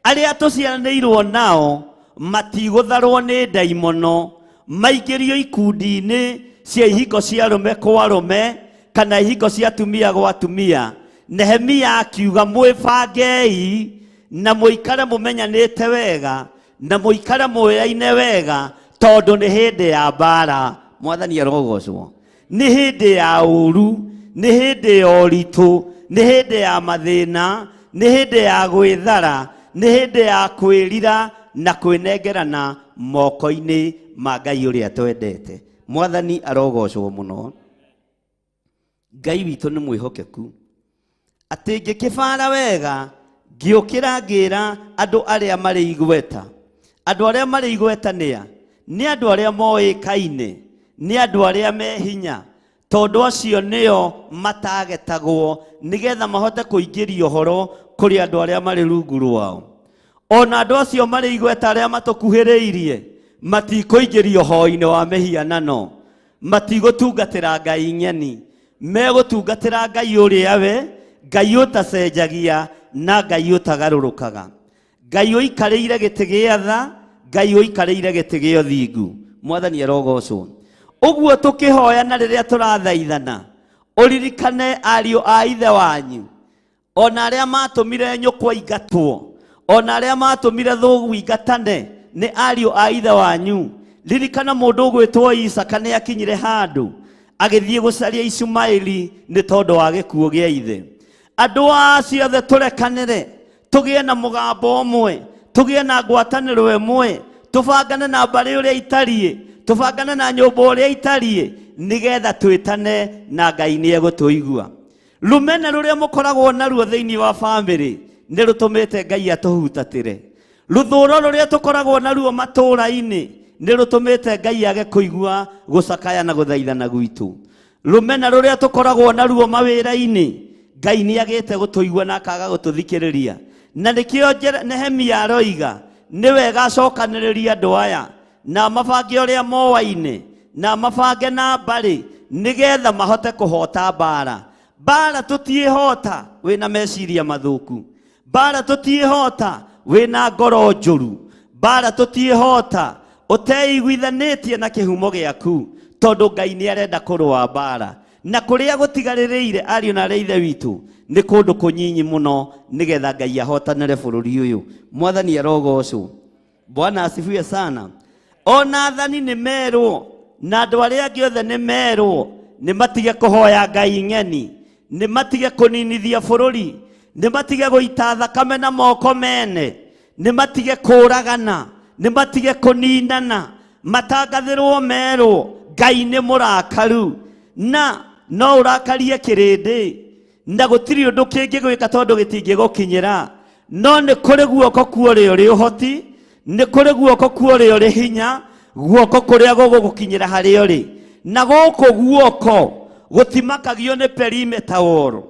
A: Arĩa tũciaranĩirwo nao matigũtharwo nĩ ndaimono, maingĩrio ikundi-inĩ cia ihiko cia arũme kwa arũme kana ihiko cia atumia gwa atumia. Nehemia akiuga mwĩbangei na mũikare mũmenyanĩte wega na mũikare mũyaine wega, tondũ nĩ hĩndĩ ya mbara. Mwathani arogocwo. Nĩ hĩndĩ ya ũru, nĩ hĩndĩ ya ũritũ, nĩ hĩndĩ ya mathĩna, nĩ hĩndĩ ya gwĩthara, nĩ hĩndĩ ya kwĩrira na kwĩnengerana moko-inĩ ma Ngai ũrĩa twendete. Mwathani arogocwo mũno. Ngai witũ nĩ mwĩhokeku. Atĩ ngĩkĩbara wega, ngĩũkĩra ngĩra andũ arĩa marĩ igweta. Andũ arĩa marĩ igweta nĩa? Nĩ andũ arĩa moĩkaine, nĩ andũ arĩa me hinya, tondũ acio nĩo matagetagwo nĩgetha mahote kũingĩria ũhoro kũrĩ andũ arĩa marĩ rungu rwao. Ona andũ acio marĩ igweta arĩa matũkuhĩrĩirie matikũingĩrio ũhoi-inĩ wa mĩhianano, matigũtungatĩra Ngai ng'eni, megũtungatĩra Ngai ũrĩa we, Ngai ũtacenjagia na Ngai ũtagarũrũkaga, Ngai ũikarĩire gĩtĩ gĩa tha, Ngai ũikarĩire gĩtĩ gĩa ũthingu. Mwathani arogocwo. Ũguo tũkĩhoya na rĩrĩa tũrathaithana, ũririkane ariũ a ithe wanyu, ona arĩa matũmire nyũkwa ingatwo, ona arĩa matũmire thũgũ ingatane, nĩ ariũ a ithe wanyu. Ririkana mũndũ ũgwĩtwo Isaka nĩ akinyire handũ agĩthiĩ gũcaria Ishumaeli nĩ tondũ wa gĩkuũ gĩa ithe. Andũ acio othe tũrekanĩre, tũgĩe na mũgambo ũmwe, tũgĩe na ngwatanĩro ĩmwe, tũbangane na mbarĩ ũrĩa itariĩ, tũbangane na nyũmba ũrĩa itariĩ, nĩgetha twĩtane na Ngai nĩ egũtũigua. Rũmena rũrĩa mũkoragwo naruo thĩinĩ wa bamĩrĩ nĩ rũtũmĩte Ngai atũhutatĩre. Rũthũro rũrĩa tũkoragwo naruo matũũra-inĩ nĩ rũtũmĩte Ngai age kũigua gũcakaya na gũthaithana gwitũ. Rũmena rũrĩa tũkoragwo naruo mawĩra-inĩ, Ngai nĩ agĩte gũtũigua na akaga gũtũthikĩrĩria. Na nĩkĩo Nehemia aroiga nĩ wega acokanĩrĩrie andũ aya na mabange ũrĩa moaine na mabange na mbarĩ nĩgetha mahote kũhota mbara. Mbara tũtiĩhota wĩna meciria mathũku, mbara tũtiĩhota wĩna ngoro njũru, mbara tũtiĩhota ũteiguithanĩtie na kĩhumo gĩaku, tondũ Ngai nĩ arenda kũrũa mbara. Na kũrĩa gũtigarĩrĩire ariũ na arĩa ithe witũ nĩ kũndũ kũnyinyi mũno nĩgetha Ngai ahotanĩre bũrũri ũyũ. Mwathani arogocwo. Bwana asifiwe sana. Ona athani nĩ merwo na andũ arĩa angĩ othe nĩ merwo nĩ matige kũhoya Ngai ng'eni, nĩ matige kũninithia bũrũri, nĩ matige gũita thakame na moko mene, nĩ matige kũragana, nĩ matige kũninana, matangathĩrwo merwo Ngai nĩ mũrakaru na no ũrakarie kĩrĩndĩ na gũtirĩ ũndũ kĩngĩgwĩka tondũ gĩtingĩgũkinyĩra, no nĩ kũrĩ guoko kwa ũrĩa ũrĩ ũhoti, nĩ kũrĩ guoko kwa ũrĩa ũrĩ hinya, guoko kũrĩa gũgũgũkinyĩra harĩa ũrĩ. Na gũkũ guoko gũtimakagio nĩ perimeter wall,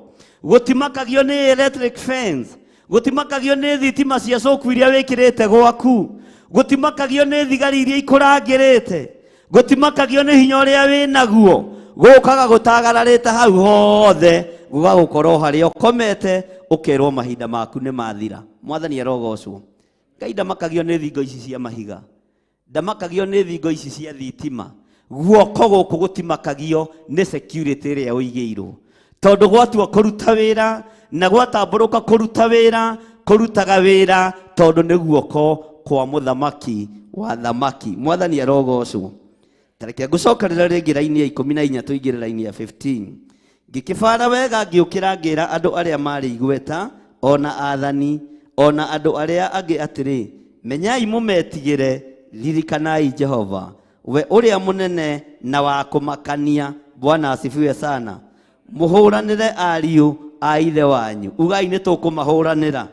A: gũtimakagio nĩ electric fence, gũtimakagio nĩ thitima cia coku iria wĩkĩrĩte gwaku, gũtimakagio nĩ thigari iria ikũrangĩrĩte, gũtimakagio nĩ hinya ũrĩa wĩnaguo, gũkaga gũtagararĩte hau hothe, gũgagũkorwo harĩa ũkomete, ũkerwo mahinda maku nĩ mathira. Mwathani arogocwo. Ngai ndamakagio nĩ thingo ici cia mahiga, ndamakagio nĩ thingo ici cia thitima. Guoko gũkũ gũtimakagio nĩ security ĩrĩa ũigĩirwo, tondũ gwatua kũruta wĩra na gwatambũrũka kũruta wĩra, kũrutaga wĩra tondũ nĩ guoko kwa mũthamaki wa thamaki. Mwathani arogocwo. Tareke ngũcokerera rĩngĩ raini ya 14 tũingĩre raini ya 15. Ngĩkĩbara wega ngĩũkĩra ngĩra andũ arĩa marĩ igweta ona athani ona andũ arĩa angĩ atĩrĩ, menyai mũmetigĩre, ririkanai Jehova we ũrĩa mũnene na wa kũmakania. Bwana asifiwe sana. Mũhũranĩre ariũ a ithe wanyu. Ugai nĩ tũkũmahũranĩra.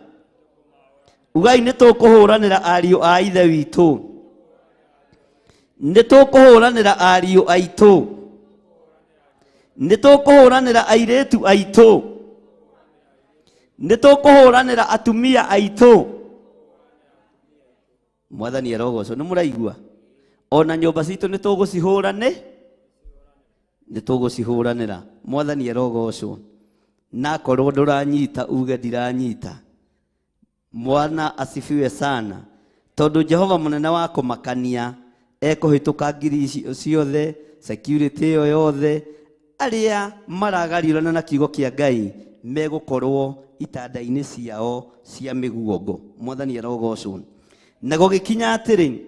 A: Ugai nĩ tũkũhũranĩra ariũ a ithe witũ. Nĩ tũkũhũranĩra ariũ aitũ. Nĩ tũkũhũranĩra airĩtu aitũ. Nĩ tũkũhũranĩra atumia aitũ. Mwathani arogocwo. Nĩ mũraigua? Ona nyũmba citũ nĩ tũgũcihũrane, nĩ tũgũcihũranĩra. Mwathani arogocwo. Na akorwo ndũranyita uge ndiranyita. Mwana asifiwe sana. Tondũ Jehova mũnene wa kũmakania ekũhĩtũka ngiri icio ciothe, security ĩyo yothe, arĩa maragariũrana na kiugo kĩa Ngai megũkorwo itanda-inĩ ciao cia mĩguongo. Mwathani arogocwo. Na gũgĩkinya atĩrĩ,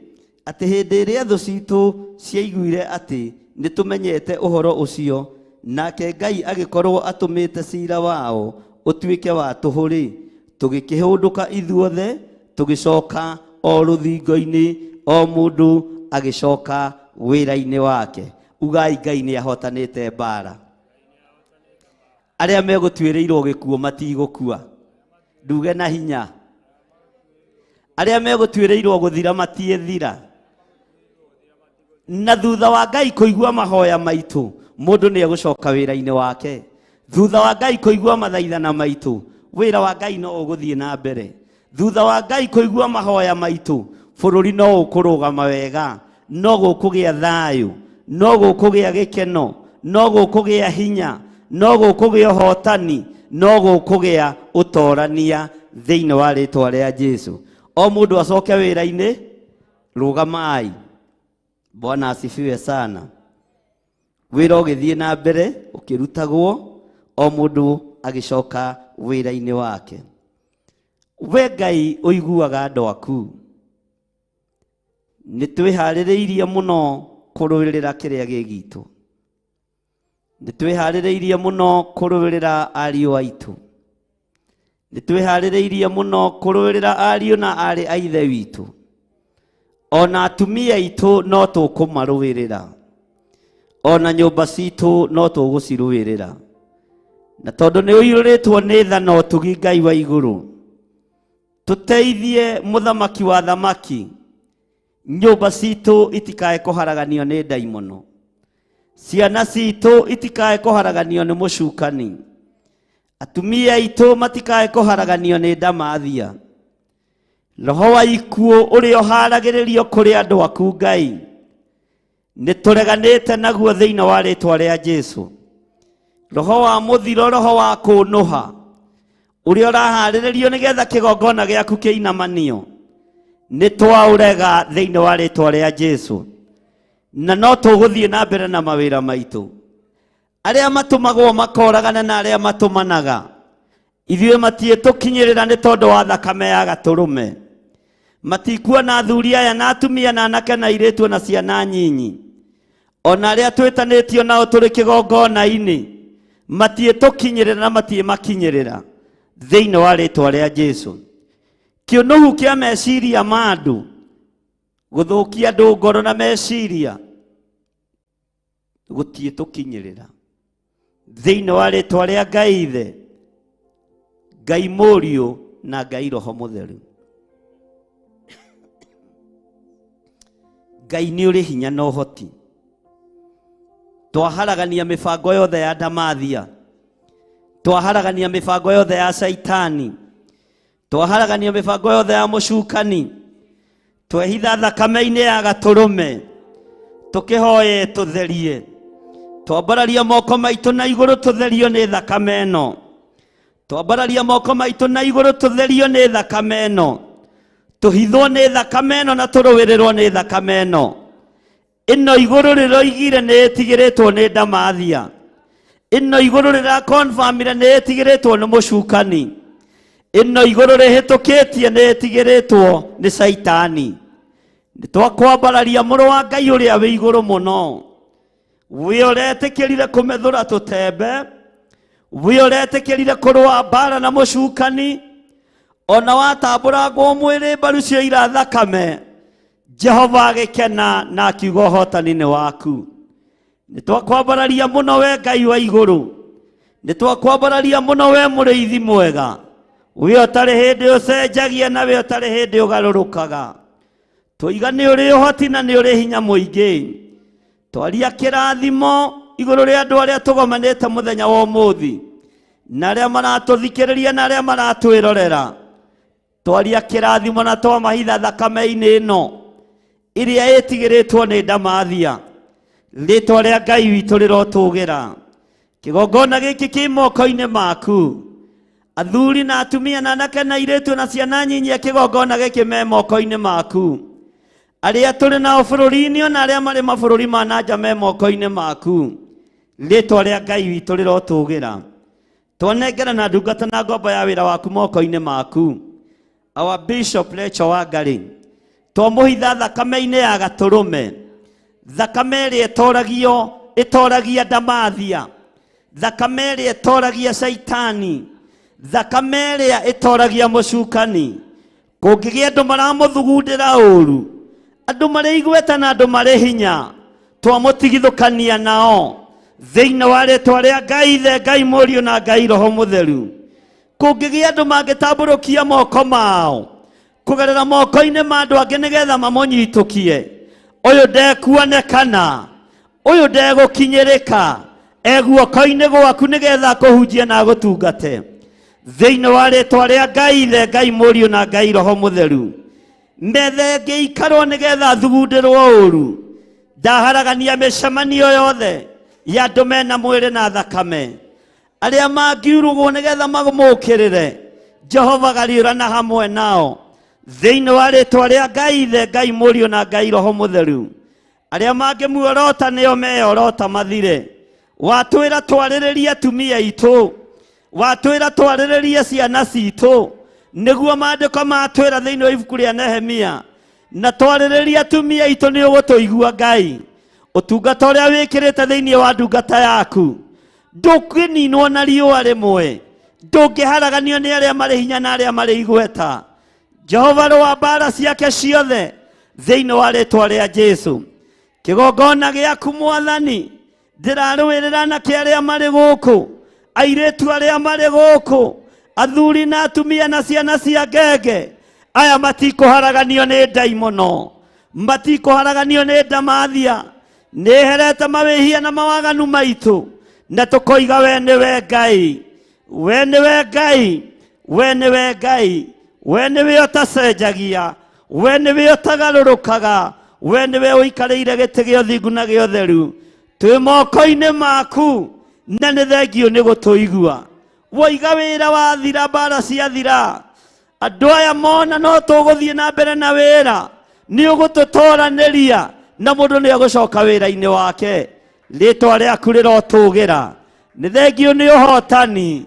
A: atĩ hĩndĩ ĩrĩa thũ citũ ciaiguire atĩ nĩtũmenyete ũhoro ũcio, nake Ngai agĩkorwo atũmĩte cira wao ũtuĩke wa tũhũ-rĩ, tũgĩkĩhũndũka ithuothe, tũgĩcoka o rũthingo-inĩ, o mũndũ agĩcoka wĩra-inĩ wake. Ugai Ngai nĩ ahotanĩte mbara. Arĩa megũtuĩrĩirwo gĩkuũ matigũkua. Nduge na hinya. Arĩa megũtuĩrĩirwo gũthira matiĩthira. Na thutha wa Ngai kũigua mahoya maitũ, mũndũ nĩ egũcoka wĩra-inĩ wake. Thutha wa Ngai kũigua mathaithana maitũ, wĩra wa Ngai no ũgũthiĩ na mbere. Thutha wa Ngai kũigua mahoya maitũ, bũrũri no ũkũrũgama wega, no gũkũgĩa thayũ, no gũkũgĩa gĩkeno, no gũkũgĩa hinya, no gũkũgĩa ũhotani, no gũkũgĩa ũtorania thĩinĩ wa rĩtwa rĩa Jesu. O mũndũ acoke wĩra-inĩ, rũgamai. Bwana asifiwe sana. Wĩra ũgĩthiĩ na mbere ũkĩrutagwo, o mũndũ agĩcoka wĩra-inĩ wake. We Ngai ũiguaga andũ aku, nĩ twĩharĩrĩirie mũno kũrũĩrĩra kĩrĩa gĩ gitũ. Nĩ twĩharĩrĩirie mũno kũrũĩrĩra ariũ aitũ. Nĩ twĩharĩrĩirie mũno kũrũĩrĩra ariũ na aarĩ a ithe witũ. Ona atumia aitũ no tũkũmarũĩrĩra. Ona nyũmba citũ no tũgũcirũĩrĩra. Na tondũ nĩ ũiyũrĩtwo nĩ tha na ũtugi Ngai wa igũrũ, tũteithie mũthamaki wa thamaki, nyũmba citũ itikae kũharaganio nĩ ndaimono, ciana citũ itikae kũharaganio nĩ mũcukani, atumia aitũ matikae kũharaganio nĩ ndamathia. Roho wa ikuũ ũrĩa ũharagĩrĩrio kũrĩ andũ aku Ngai, nĩ tũreganĩte naguo thĩinĩ wa rĩtwa rĩa Jesu. Roho wa mũthiro, roho wa kũnũha ũrĩa ũraharĩrĩrio nĩgetha kĩgongona gĩaku kĩinamanio, nĩ twaũrega thĩinĩ wa rĩtwa rĩa Jesu. Na no tũgũthiĩ na mbere na mawĩra maitũ. Arĩa matũmagwo makoragana na arĩa matũmanaga, ithuĩ matiĩtũkinyĩrĩra nĩ tondũ wa thakame ya gatũrũme. Matikuona athuri aya na atumia na anake na airĩtu na ciana nyinyi, ona arĩa twĩtanĩtio nao tũrĩ kĩgongona-inĩ, matiĩtũkinyĩrĩra na matiĩmakinyĩrĩra thĩinĩ wa rĩtwa rĩa Jesu. Kĩũnũhu kĩa meciria ma andũ, gũthũkia andũ ngoro na meciria, gũtiĩtũkinyĩrĩra thĩinĩ wa rĩtwa rĩa Ngai Ithe, Ngai Mũriũ na Ngai Roho Mũtheru. Ngai nĩ ũrĩ hinya na ũhoti. Twaharagania mĩbango yothe ya ndamathia, twaharagania mĩbango yothe ya Shaitani, twaharagania mĩbango yothe ya mũcukani, twehitha thakame-inĩ ya gatũrũme, tũkĩhoye tũtherie, twambararia moko maitũ na igũrũ tũtherio nĩ thakame ĩno, twambararia moko maitũ na igũrũ tũtherio nĩ thakame ĩno, tũhithwo nĩ thakame ĩno na tũrũĩrĩrwo nĩ thakame ĩno. Ĩno igũrũ rĩroigire nĩ ĩtigĩrĩtwo nĩ ndamathia, ĩno igũrũ rĩrakonfamire nĩ ĩtigĩrĩtwo nĩ mũcukani, ĩno igũrũ rĩhĩtũkĩtie nĩ ĩtigĩrĩtwo nĩ Shaitani. Nĩ twakwambararia mũrũ wa Ngai ũrĩa wĩ igũrũ mũno, we ũretĩkĩrire kũmethũra tũtembe, we ũretĩkĩrire kũrũa mbara na mũcukani, ona watambũrangwo mwĩrĩ mbaru cioira thakame, Jehova agĩkena na akiuga ũhotani nĩ waku. Nĩ twakwambararia mũno we Ngai wa igũrũ, Nĩ twakwambararia mũno we mũrĩithi mwega, we ũtarĩ hĩndĩ ũcenjagia na we ũtarĩ hĩndĩ ũgarũrũkaga. Tũiga nĩ ũrĩ ũhoti na nĩ ũrĩ hinya mũingĩ. Twaria kĩrathimo igũrũ rĩa andũ arĩa tũgomanĩte mũthenya wa ũmũthĩ, na arĩa maratũthikĩrĩria na arĩa maratwĩrorera. Twaria kĩrathimo na twamahitha thakame-inĩ ĩno ĩrĩa ĩtigĩrĩtwo nĩ ndamathia. Rĩtwa rĩa Ngai witũ rĩrotũgĩra. Kĩgongona gĩkĩ kĩ moko-inĩ maku. Athuri na atumia na anake na airĩtu na ciana nyinyi a kĩgongona gĩkĩ me moko-inĩ maku. Arĩa tũrĩ nao bũrũri-inĩ ona arĩa marĩ mabũrũri ma na nja me moko-inĩ maku. Rĩtwa rĩa Ngai witũ rĩrotũgĩra. Twanengera na ndungata na ngombo ya wĩra waku moko-inĩ maku. Our Bishop Rachel Wangari, twamũhitha thakame-inĩ ya gatũrũme, thakame ĩrĩa ĩtoragio, ĩtoragia ndamathia, thakame ĩrĩa ĩtoragia caitani, thakame ĩrĩa ĩtoragia mũcukani. Kũngĩgĩa andũ maramũthugundĩra ũru, andũ marĩ igweta na andũ marĩ hinya, twamũtigithũkania nao thĩinĩ wa rĩtwa rĩa Ngai Ithe, Ngai Mũriũ na Ngai Roho Mũtheru. Kũngĩgĩa andũ mangĩtambũrũkia moko mao kũgerera moko-inĩ ma andũ angĩ nĩgetha mamũnyitũkie, ũyũ ndekuonekana, ũyũ ndegũkinyĩrĩka, e guoko-inĩ gwaku nĩgetha akũhunjie na agũtungate thĩinĩ wa rĩtwa rĩa Ngai Ithe, Ngai Mũriũ na Ngai Roho Mũtheru. Metha ĩngĩikarwo nĩgetha thugundĩrwo ũru, ndaharagania mĩcemanio yothe ya andũ mena mwĩrĩ na thakame, arĩa mangiurugwo nĩgetha mamũkĩrĩre, Jehova gariũrana hamwe nao thĩinĩ wa rĩtwa rĩa Ngai Ithe, Ngai Mũriũ na Ngai Roho Mũtheru. Arĩa mangĩmuorota nĩo meyorota mathire. Watwĩra twarĩrĩrie atumia aitũ, watwĩra twarĩrĩrie ciana citũ, nĩguo maandĩko matwĩra thĩinĩ wa ibuku rĩa Nehemia, na twarĩrĩrie atumia aitũ nĩ ũgũtũigua Ngai. Ũtungata ũrĩa wĩkĩrĩte thĩinĩ wa ndungata yaku ndũngĩninwo na riũa rĩmwe, ndũngĩharaganio nĩ arĩa marĩ hinya na arĩa marĩ igweta. Jehova rũa mbara ciake ciothe thĩinĩ wa rĩtwa rĩa Jesu. Kĩgongona gĩaku Mwathani ndĩrarũĩrĩra anake arĩa marĩ gũkũ, airĩtu arĩa marĩ gũkũ, athuri na atumia na ciana cia ngenge. Aya matikũharaganio nĩ ndaimono, matikũharaganio nĩ ndamathia. Nĩherete mawĩhia na mawaganu maitũ, na tũkoiga we nĩwe Ngai, we nĩwe Ngai, we nĩwe Ngai, we nĩwe ũtacenjagia, we nĩwe ũtagarũrũkaga, we nĩwe ũikarĩire gĩtĩ gĩa ũthingu na gĩa ũtheru. Twĩ moko-inĩ maku na nĩ thengio nĩ gũtũigua. Woiga wĩra wathira, mbara ciathira, andũ aya mona no tũgũthiĩ na mbere na wĩra, nĩ ũgũtũtoranĩria na mũndũ nĩ egũcoka wĩra-inĩ wake. Rĩtwa rĩaku rĩrotũgĩra. Nĩ thengio nĩ ũhotani,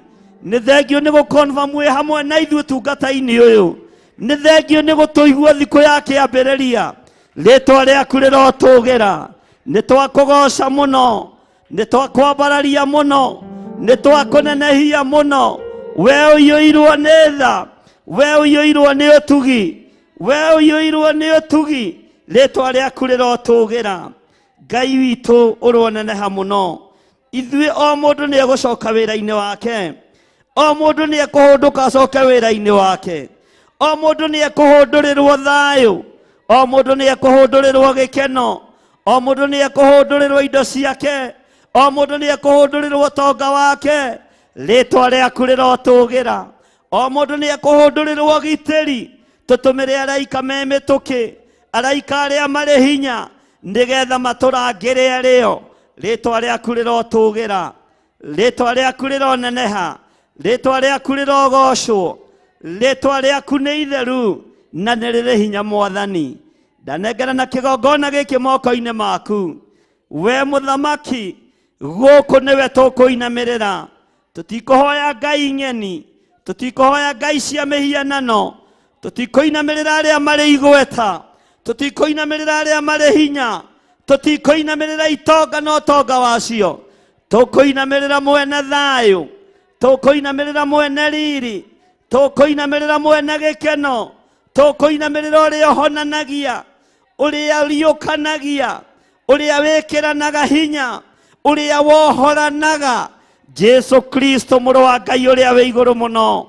A: nĩ thengio nĩ gũkonfirm wĩ hamwe na ithuĩ ũtungata-inĩ ũyũ, nĩ thengio nĩ gũtũigua thikũ ya kĩambĩrĩria. Rĩtwa rĩaku rĩrotũgĩra. Nĩ twakũgoca mũno, nĩ twakwambararia mũno, nĩ twakũnenehia mũno. We ũiyũirwo nĩ tha, we ũiyũirwo nĩ ũtugi, we ũiyũirwo nĩ ũtugi. Rĩtwa rĩaku rĩrotũgĩra. Ngai witũ ũroneneha mũno. Ithuĩ o mũndũ nĩ egũcoka wĩra-inĩ wake, o mũndũ nĩ ekũhũndũka acoke wĩra-inĩ wake, o mũndũ nĩ ekũhũndũrĩrwo thayũ, o mũndũ nĩ ekũhũndũrĩrwo gĩkeno, o mũndũ nĩ ekũhũndũrĩrwo indo ciake, o mũndũ nĩ ekũhũndũrĩrwo ũtonga wake. Rĩtwa rĩaku rĩrotũgĩra. O mũndũ nĩ ekũhũndũrĩrwo ũgitĩri. Tũtũmĩre araika me mĩtũkĩ, araika arĩa marĩ hinya, nĩgetha matũrangĩre arĩo. Rĩtwa rĩaku rĩrotũgĩra, rĩtwa rĩaku rĩroneneha, rĩtwa rĩaku rĩrogocwo, rĩtwa rĩaku nĩ itheru na nĩ rĩrĩ hinya Mwathani. Ndanengera na kĩgongona gĩkĩ moko-inĩ maku, we mũthamaki, gũkũ nĩwe tũkũinamĩrĩra. Tũtikũhoya ngai ng'eni, tũtikũhoya ngai cia mĩhianano, tũtikũinamĩrĩra arĩa marĩ igweta, tũtikũinamĩrĩra arĩa marĩ hinya, tũtikũinamĩrĩra itonga na ũtonga wacio. Tũkũinamĩrĩra mwene thayũ, tũkũinamĩrĩra mwene riri, tũkũinamĩrĩra mwene gĩkeno, tũkũinamĩrĩra ũrĩa ũhonanagia, ũrĩa ũriũkanagia, ũrĩa wĩkĩranaga hinya, ũrĩa wohoranaga. Jesu Kristo mũrũ wa Ngai ũrĩa wĩ igũrũ mũno,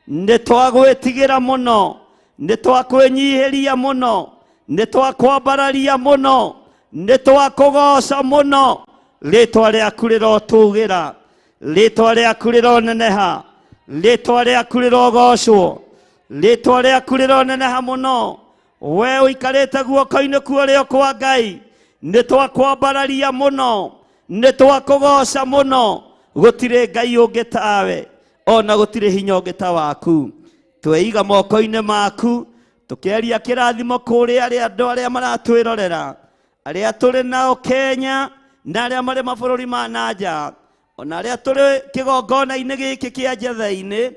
A: nĩ twagwĩtigĩra mũno, nĩ twakwĩnyihĩria mũno, nĩ twakwambararia mũno, nĩ twakũgoca mũno. Rĩtwa rĩaku rĩrotũgĩra, rĩtwa rĩaku rĩroneneha, rĩtwa rĩaku rĩrogocwo, rĩtwa rĩaku rĩroneneha mũno. We ũikarĩte guoko-inĩ kwa ũrĩo kwa Ngai, nĩ twakwambararia mũno, nĩ twakũgoca mũno. Gũtirĩ Ngai ũngĩ tawe, ona gũtirĩ hinya ũngĩ ta waku. Tweiga moko-inĩ maku, tũkĩaria kĩrathimo kũrĩ arĩa andũ arĩa maratwĩrorera, arĩa tũrĩ nao Kenya na arĩa marĩ mabũrũri ma na nja, ona arĩa tũrĩ kĩgongona-inĩ gĩkĩ kĩa Njetha-inĩ,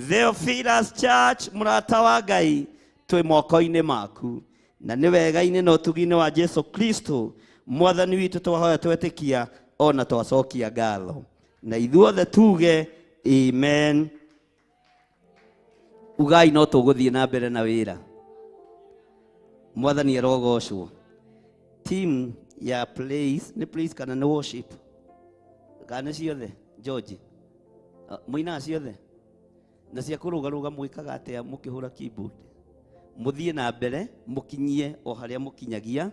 A: Theophilus Church, mũrata wa Ngai, twĩ moko-inĩ maku. Na nĩ wega-inĩ na ũtugi-inĩ wa Jesu Kristo mwathani witũ twahoya twetĩkia ona twacokia ngatho, na ithuothe tuge amen. Ugai no tũgũthiĩ na mbere na wĩra. Mwathani arogocwo. Team ya praise, nĩ praise kana nĩ worship? Kana nĩ ciothe? George, mũinaga ciothe? Na cia kũrũgarũga mwĩkaga atĩa mũkĩhũra keyboard? Mũthiĩ na mbere mũkinyie o harĩa mũkinyagia,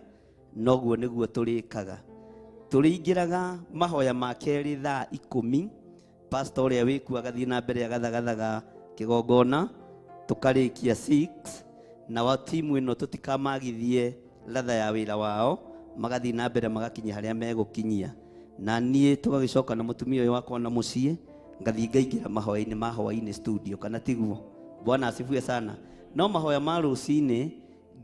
A: noguo nĩguo tũrĩkaga. Tũrĩingĩraga mahoya ma kerĩ thaa 10, pastor ũrĩa wĩkuo agathiĩ na mbere agathagathaga kĩgongona, tũkarĩkia 6, na wa timu ĩno tũtikamagithie latha ya wĩra wao, magathiĩ na mbere magakinya harĩa megũkinyia. Na niĩ tũgagĩcoka na mũtumia ũyũ wakwa na mũciĩ, ngathiĩ ngaingĩra mahoya-inĩ ma hwaĩ-inĩ studio, kana tiguo? Bwana asifiwe sana. No mahoya ma rũcinĩ,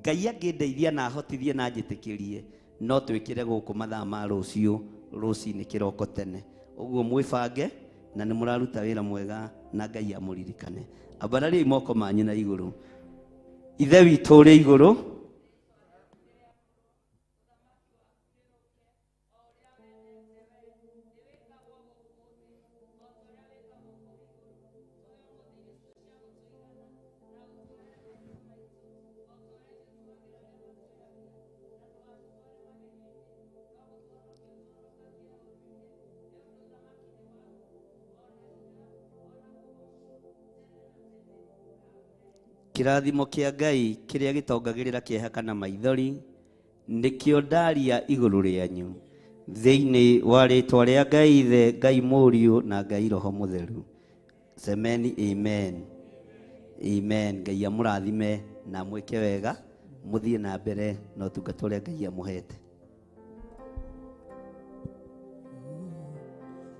A: Ngai angĩndeithia na ahotithie na anjĩtĩkĩrie, no twĩkĩre gũkũ mathaa ma rũciũ rũcinĩ kĩroko tene. Ũguo mwĩbange na nĩ mũraruta wĩra mwega na Ngai amũririkane. Ambarariai moko manyu na igũrũ. Ithe witũ ũrĩ igũrũ, kĩrathimo kĩa Ngai kĩrĩa gĩtongagĩrĩra kĩeha kana maithori nĩkĩo ndaria igũrũ rĩanyu, thĩinĩ wa rĩtwa rĩa Ngai Ithe, Ngai Mũriũ na Ngai Roho Mũtheru. Semeni amen. Amen. Ngai amũrathime na amwĩke wega, mũthiĩ na mbere na ũtungata ũrĩa Ngai amũhete.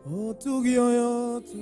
C: Ũtugi ũyũ tu.